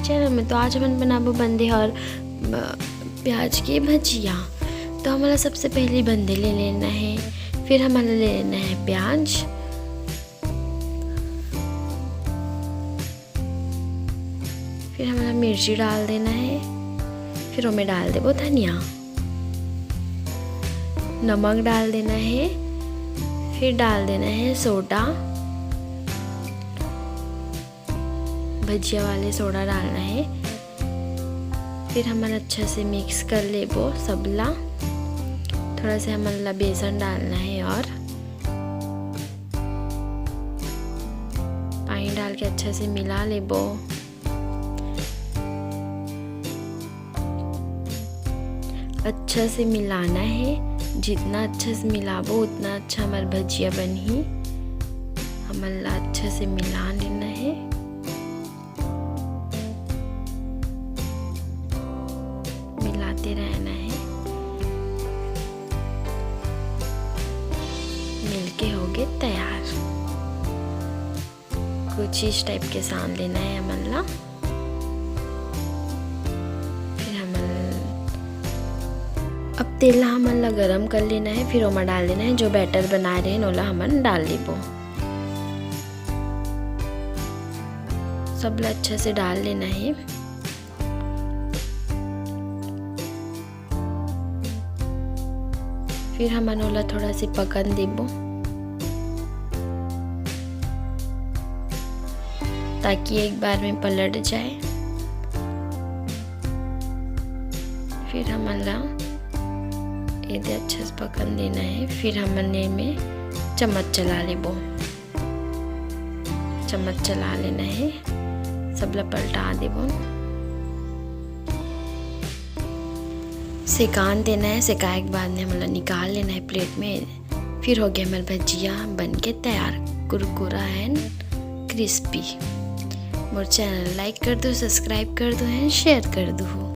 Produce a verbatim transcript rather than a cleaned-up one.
Channel में। तो आज हमन बनाबो बंदे और, अ, प्याज के भजिया। तो हमला सबसे पहले बंदे ले लेना है, फिर हमला ले लेना है प्याज, फिर हमला मिर्ची डाल देना है, फिर ओमे डाल देबो धनिया, नमक डाल देना है, फिर डाल देना है सोडा, भजिया वाले सोडा डालना है। फिर हमन अच्छा से मिक्स कर लेबो सबला। थोड़ा से हमन ला बेसन डालना है और पानी डाल के अच्छा से मिला लेबो। अच्छा से मिलाना है, जितना अच्छा से मिलाबो उतना अच्छा हमर भजिया बनही। हमन ला अच्छा से मिला लेना है, मिलाते रहना है। मिलके होगे तैयार। कुछ इस टाइप के सान लेना है हमन ला। फिर हमन अब तेल ला हमन ला गरम कर लेना है, फिर ओमा डाल देना है जो बैटर बनाए रहे ओला हमन डाल लेबो। सब ला अच्छा से डाल लेना है। फिर हमन ओला थोड़ा से पकन देबो, ताकि एक बार में पलट जाए। फिर हमन ला एदे अच्छा से पकन देना है। फिर हमन एमे चम्मच चला लेबो, चम्मच चला लेना है, सबला पलटा देबो। सेकान देना है, सेकाए के बाद में हमन ला निकाल लेना है प्लेट में। फिर होगे हमर भजिया बन के तैयार, कुरकुरा and crispy। मोर चैनल लाइक कर दो, सब्सक्राइब कर दो and शेयर कर दो।